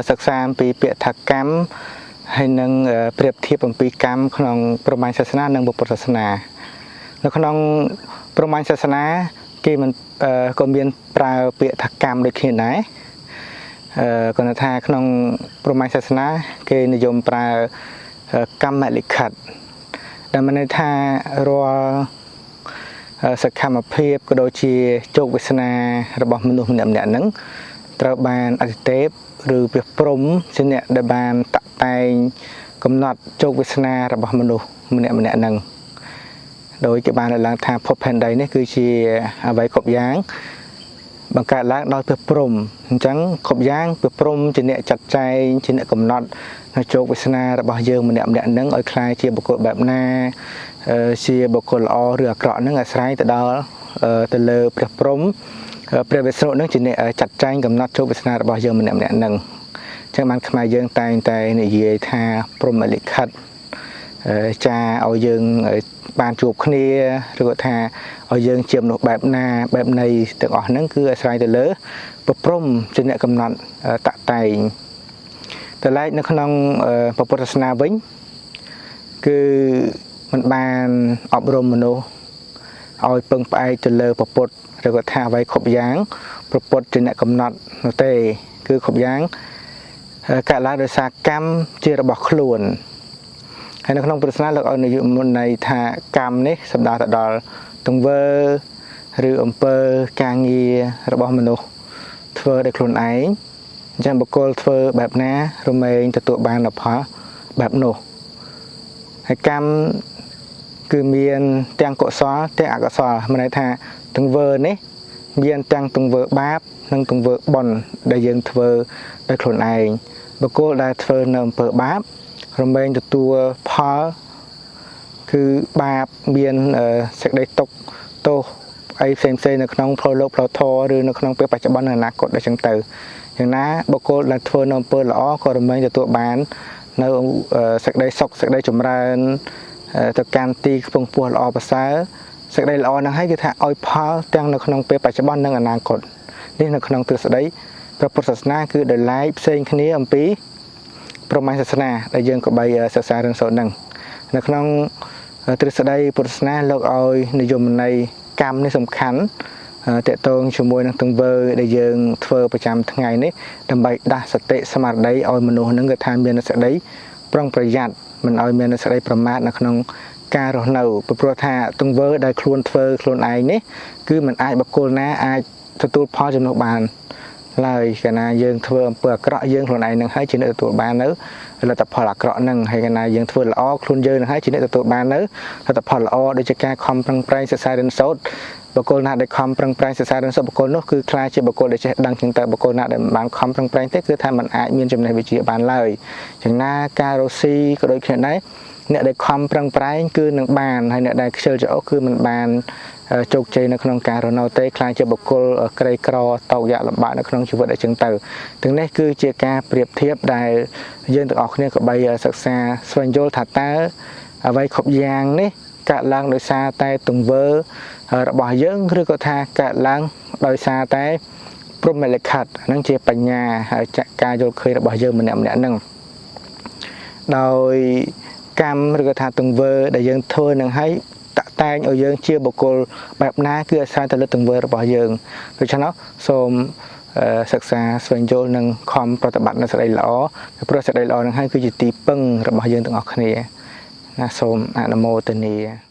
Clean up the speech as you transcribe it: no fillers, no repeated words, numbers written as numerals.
សិក្សាអំពីពាក្យថាកម្មហើយនឹងប្រៀបធៀបអំពីកម្មក្នុងព្រហ្មញ្ញសាសនានិងពុទ្ធសាសនានៅក្នុងព្រហ្មញ្ញសាសនាគេមិនក៏មានប្រើពាក្យថាកម្មដូចគ្នាដែរគាត់ថាក្នុងព្រហ្មញ្ញសាសនាគេនិយមប្រើកម្មលិខិតដែលមានន័យថារាល់សកម្មភាពក៏ដូចជាជោគវាសនារបស់មនុស្សម្នាក់ៗហ្នឹងត្រូវបានអតិទេពឬព្រះព្រហ្មជាអ្នកដែលបានតាក់តែងកំណត់ជោគវាសនារបស់មនុស្សម្នាក់ៗហ្នឹងដោយគេបានលើកឡើងថាភពផែនដីនេះគឺជាអ្វីគ្រប់យ៉ាងបង្កើតឡើងដោយព្រះព្រហ្មអញ្ចឹងគ្រប់យ៉ាងព្រះព្រហ្មជាអ្នកចាត់ចែងជាអ្នកកំណត់នៅជោគវាសនារបស់យើងម្នាក់ៗហ្នឹងឲ្យក្លាយជាបុគ្គលបែបណាជាបុគ្គលល្អឬអាក្រក់ហ្នឹងអាស្រ័យទៅដល់ទៅលើព្រះព្រហ្មព្រះវិស្ណុហ្នឹងជាអ្នកចាត់ចែងកំណត់ជោគវាសនារបស់យើងម្នាក់ៗហ្នឹងអញ្ចឹងបានខ្មែរយើងតែងតែនិយាយថាព្រហ្មលិខិតចាឲ្យយើងបានជួបគ្នាឬក៏ថាឲ្យយើងជាមនុស្សបែបណាបែបណីទាំងអស់ហ្នឹងគឺអាស្រ័យទៅលើព្រះព្រហ្មជាអ្នកកំណត់តាក់តែងតែឡែកនៅក្នុងពុទ្ធសាសនាវិញគឺมันបានអប់រំមនុស្សឲ្យពឹងផ្អែកទៅលើពុទ្ធឬក៏ថាអ្វីគ្រប់យ៉ាងព្រះពុទ្ធជាអ្នកកំណត់នោះទេគឺគ្រប់យ៉ាងកើតឡើងដោយសារកម្មជារបស់ខ្លួនហើយនៅក្នុងពុទ្ធសាសនាលោកឲ្យនិយមន័យថាកម្មនេះសំដៅទៅដល់ទង្វើឬអំពើការងាររបស់មនុស្សធ្វើដោយខ្លួនឯងអញ្ចឹងបុគ្គលធ្វើបែបណារមែងទទួលបានផលបែបនោះហើយកម្មគឺមានទាំងកុសលទាំងអកុសលមានន័យថាទង្វើនេះមានទាំងទង្វើបាបនិងទង្វើបុណ្យដែលយើងធ្វើដោយខ្លួនឯងបុគ្គលដែលធ្វើនៅអំពើបាបរមែងទទួលផលគឺបាបមានសេចក្តីទុក្ខទោសអីផ្សេងៗនៅក្នុងផ្លូវលោកផ្លូវធម៌ឬនៅក្នុងពេលបច្ចុប្បន្ននិងអនាគតដូចចឹងទៅយ៉ាងណាបុគ្គលដែលធ្វើនៅអំពើល្អក៏រមែងទទួលបាននៅសេចក្តីសុខសេចក្តីចម្រើនទៅកាន់ទីខ្ពង់ខ្ពស់ល្អប្រសើរសេចក្តីល្អហ្នឹងហើយគឺថាឲ្យផលទាំងនៅក្នុងពេលបច្ចុប្បន្ននិងអនាគតនេះនៅក្នុងទ្រឹស្ដីព្រះពុទ្ធសាសនាគឺដោយឡែកផ្សេងគ្នាអំពីព្រហ្មញ្ញសាសនាដែលយើងក៏បីសិក្សារឿងសូត្រហ្នឹងនៅក្នុងទ្រឹស្ដីពុទ្ធសាសនាលោកឲ្យនិយមន័យកម្មនេះសំខាន់តកតងជាមួយនឹងទង្វើដែលយើងធ្វើប្រចាំថ្ងៃនេះដើម្បីដាស់សតិស្មារតីឲ្យមនុស្សហ្នឹងគឺថាមានសក្តីប្រុងប្រយ័ត្នមិនឲ្យមានសក្តីប្រមាទនៅក្នុងការរស់នៅព្រោះថាទង្វើដែលខ្លួនធ្វើខ្លួនឯងនេះគឺมันអាចបុគ្គលណាអាចទទួលផលចំណុះបានឡើយកាលណាយើងធ្វើអំពើអាក្រក់យើងខ្លួនឯងនឹងហើយជាអ្នកទទួលបាននៅលទ្ធផលអាក្រក់នឹងហើយកាលណាយើងធ្វើល្អខ្លួនយើងនឹងហើយជាអ្នកទទួលបាននៅលទ្ធផលល្អដូចជាការខំប្រឹងប្រែងសិក្សារៀនសូត្របុគ្គលណាដែលខំប្រឹងប្រែងសិក្សារៀនសូត្របុគ្គលនោះគឺក្លាយជាបុគ្គលដែលចេះដឹងជាងទៅបុគ្គលណាដែលមិនបានខំប្រឹងប្រែងទេគឺថាมันអាចមានចំណេះវិជ្ជាបានឡើយយ៉ាងណាការរកស៊ីក៏ដូចគ្នាដែរអ្នកដែលខំប្រឹងប្រែងគឺនឹងបានហើយអ្នកដែលខ្ជិលច្រអូសគឺមិនបានជោគជ័យនៅក្នុងការរស់នៅទេក្លាយជាបុគ្គលក្រីក្រតោកយ៉ាក់លំបាកនៅក្នុងជីវិតអញ្ចឹងទៅទាំងនេះគឺជាការប្រៀបធៀបដែលយើងទាំងអស់គ្នាក៏បីសិក្សាស្វែងយល់ថាតើអ្វីគ្រប់យ៉ាងនេះកើតឡើងដោយសារតែទង្វើរបស់យើងឬក៏ថាកើតឡើងដោយសារតែព្រហ្មលិខិតហ្នឹងជាបញ្ញាហើយការយល់ឃើញរបស់យើងម្នាក់ៗហ្នឹងដោយកម្មឬក៏ថាទង្វើដែលយើងធ្វើនឹងឲ្យតាក់តែងឲ្យយើងជាបុគ្គលបែបណាគឺអាស្រ័យទៅលើទង្វើរបស់យើងដូច្នោះសូមសិក្សាស្វែងយល់និងខំប្រតិបត្តិនៅសេចក្តីល្អព្រោះសេចក្តីល្អនឹងហើយគឺជាទីពឹងរបស់យើងទាំងអស់គ្នាណាសូមអនុមោទនា។